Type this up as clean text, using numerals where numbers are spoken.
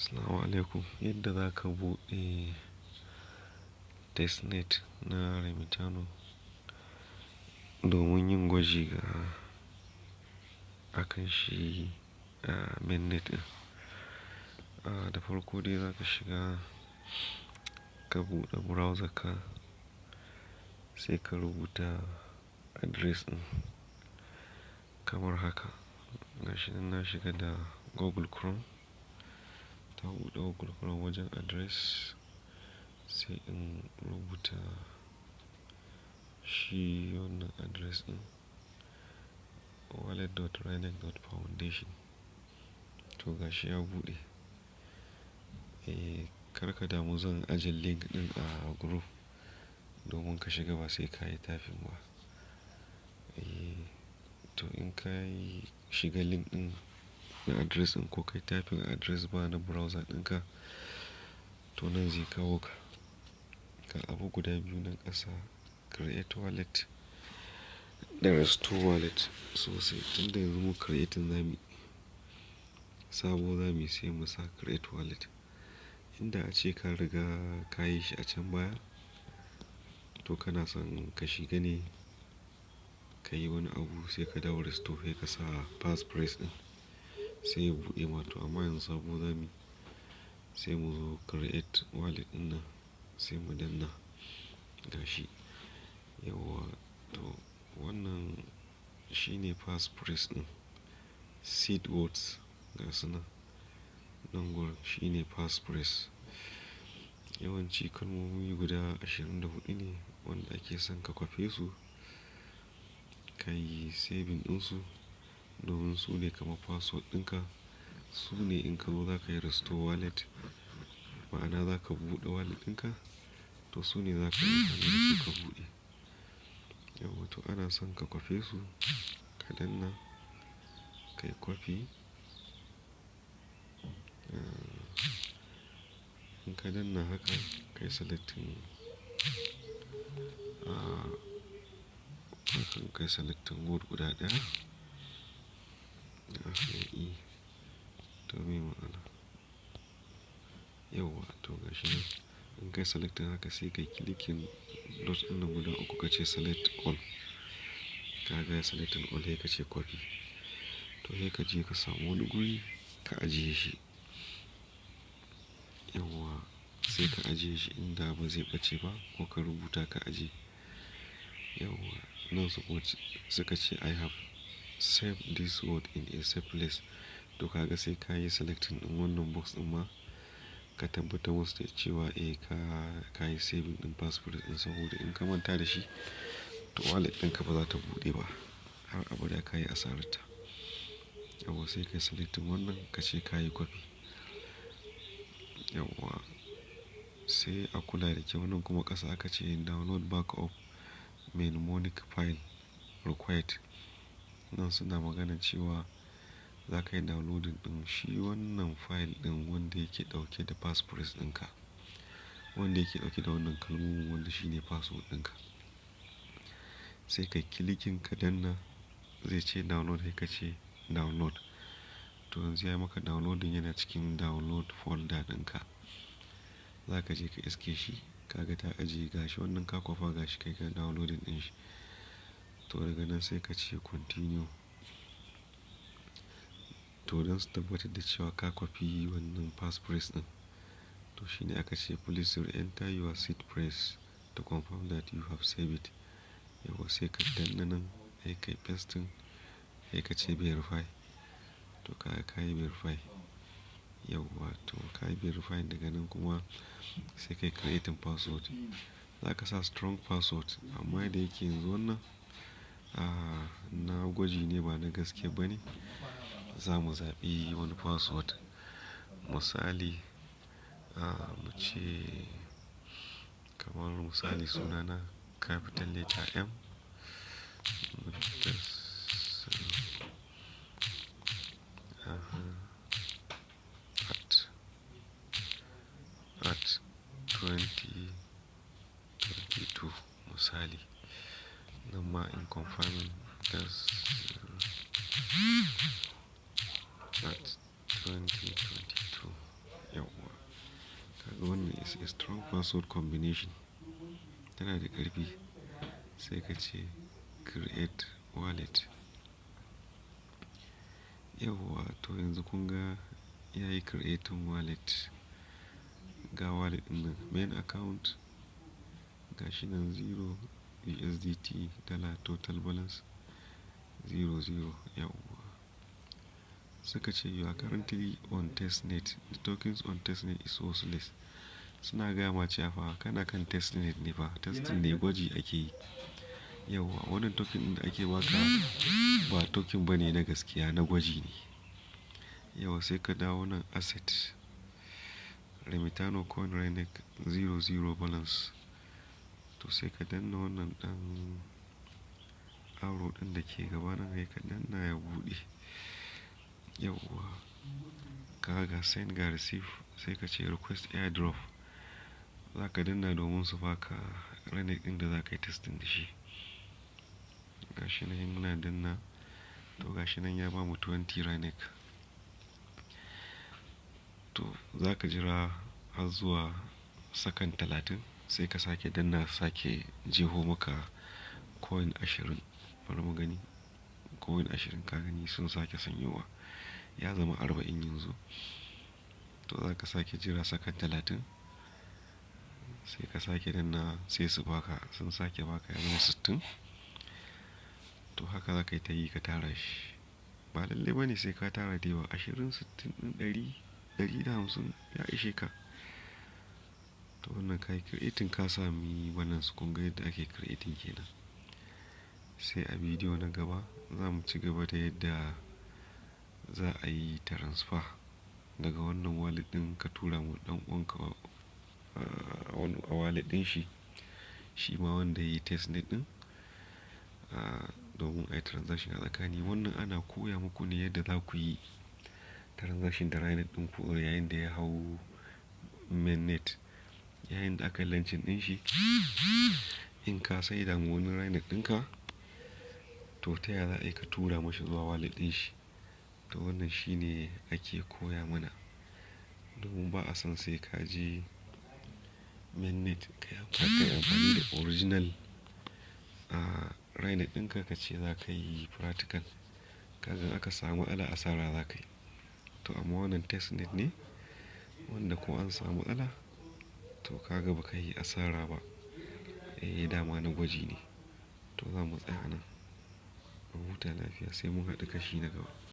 Assalamu alaikum. Yadda za ka buɗe testnet na Remitano domin yin gwaji ga akan shi a mainnet ɗin. Da farko dai za ka shiga ka buɗe browser ka, sai ka rubuta address ɗin kamar haka. Gashi nan na shiga da Google Chrome. Ta buɗe Google Chrome wajen address sai in rubuta shi wannan address ɗin, wallet.rynek.foundation. To gashi ya buɗe. Eh, kar ka damu, zan ajiye link ɗin a group domin ka shiga ba sai ka yi typing ba. Eh, to in ka yi shiga link ɗin na address ɗin ko ka yi typing address bar na browser ɗinka, to nan zai kawo ka. Ga abu guda biyu nan ƙasa, create wallet da restore wallet. So sai tunda yanzu mu creating zamuyi, sabo zamuyi, sai mu sa create wallet. Inda ace ka riga ka yi shi a can baya, to kana son ka shiga ne ka yi wani abu, sai ka dawo restore, sai ka sa passphrase ɗin sai ya buɗe ma. To amma yanzu sabo zamuyi, sai mu zo create wallet ɗin nan, sai mu danna gashi. Yauwa, to wannan shine passphrase ɗin. Seed words gasu nan. Nan gurin shine passphrase. Yawanci kalmomi guda 24 ne wanda ake son ka kwafe su, ka yi saving ɗinsu domin su ne kamar password ɗinka. Su ne in ka zo za ka yi restore wallet, ma'ana za ka buɗe wallet ɗinka, to su ne za ka yi amfani da su ka buɗe. Yauwa, to ana son ka kwafe su, ka danna, ka yi copy. In ka danna haka, ka yi selecting, ka yi selecting word guda ɗaya. E, to me ma'ana? Yauwa, to gashi nan. In ka yi selecting haka, sai ka yi clicking dot ɗin nan guda uku, ka ce select all. Ka ga selecting all, sai ka ce copy. To sai ka je ka samu wani guri ka ajiye shi. Yauwa, sai ka ajiye shi inda ba zai ɓace ba ko ka rubuta ka ajiye. Yauwa, nan suka ce "I have saved this word in a safe place." To ka ga sai ka yi selecting ɗin wannan box ɗin ma, ka tabbatar musu da cewa eh, ka yi saving ɗin passphrase ɗin, saboda in ka manta da shi, to wallet ɗinka ba za ta buɗe ba har abada, ka yi asararta. Yauwa, sai ka yi selecting wannan, ka ce ka yi copy. Yauwa, sai a kula da kyau, nan kuma ƙasa aka ce "download backup mnemonic file required". Nan suna maganar cewa za ka yi downloading ɗin shi wannan file ɗin wanda yake ɗauke da passphrase ɗinka, wanda yake ɗauke da wannan kalmomin wanda shine password ɗinka. Sai ka yi clicking, ka danna, zai ce download, sai ka ce download. To yanzu ya yi maka downloading, yana cikin download folder ɗinka. Za ka je ka iske shi, ka ga ta ajiye gashi wannan ka kwafa, gashi kai ka downloading ɗin shi. To daga nan sai ka ce continue. To don su tabbatar da cewa ka kwafi wannan passphrase ɗin, to shine aka ce "Please re-enter your seed phrase to confirm that you have saved it." Yauwa, sai ka danna nan, sai ka yi pasting, sai ka ce verify. To ka yi verify. Yauwa, to ka yi verify, daga nan kuma sai ka yi creating password. Za ka sa strong password, amma da yake yanzu wannan, na gwaji ne, ba na gaske ba ne. Za mu zaɓi wani password. Misali, mu ce kamar misali sunana, capital letter M, Mudassir, at 2022 misali. Nan ma in confirming, Mudassir at 2022. Yauwa. Is a strong password combination. Tana da ƙarfi. Sai ka ce create wallet. Yauwa to yanzu kun ga yayi creating wallet. Ga wallet ɗin nan main account ga shi nan 0 USDT dala total balance 0 0 yauwa. Suka ce you are currently on testnet. The tokens on testnet is worthless. Suna gaya ma cewa fa kana kan testnet ne fa. Testing ne gwaji ake yi. Yauwa wannan token ɗin da ake ba ka ba token ba ne na gaskiya, na gwaji ne. Yauwa sai ka dawo nan asset. Remitano coin Renec 0 0 balance. To sai ka danna wannan ɗan arrow ɗin da ke gaba nan sai ka danna ya buɗe. Yauwa ka ga send ga receive sai ka ce request airdrop. Za ka danna domin su ba ka Renec ɗin da za ka yi testing da shi. Ga shi nan muna danna to ga shi nan ya bamu 20 Renec. To za ka jira har zuwa sakan 30 sai ka sake danna sake jeho maka coin 20. Bari mu gani coin 20 ka gani sun sake sanyowa. Ya zama 40 yanzu. To za ka sake jira sakan 30 sai ka sake danna sai su baka sun sake baka ya zama 60. To haka za ka yi ta yi ka tara shi. Ba lalle ba ne sai ka tara da yawa 20, 60 ɗin 100, 150 ya ishe ka. To wannan ka yi creating ka sami balance kun ga yadda ake creating kenan. Sai a bidiyo na gaba za mu ci gaba da yadda za a yi transfer daga wannan wallet ɗin ka tura wa ɗan uwanka a wallet ɗin shi. Shi ma wanda yayi testnet ɗin domin a yi transaction a tsakani. Wannan ana koya muku ne yadda za ku yi transaction da Renec ɗinku yayin da ya hau mainnet. Yayin da aka yi launching ɗin shi, in ka saida ma wani Renec ɗinka to ta yaya za a yi ka tura mashi zuwa wallet ɗin shi. To wannan shi ne ake koya mana. Domin ba a son sai ka je mainnet ka yi amfani da original Renec ɗinka ka ce za ka yi practical. Kaga in aka samu matsala asara za ka yi. To amma wannan testnet ne wanda ko an samu matsala to ka ga ba ka yi asara ba. Eh dama na gwaji ne. To za mu tsaya a nan. Mu huta lafiya sai mun haɗu kashi na gaba.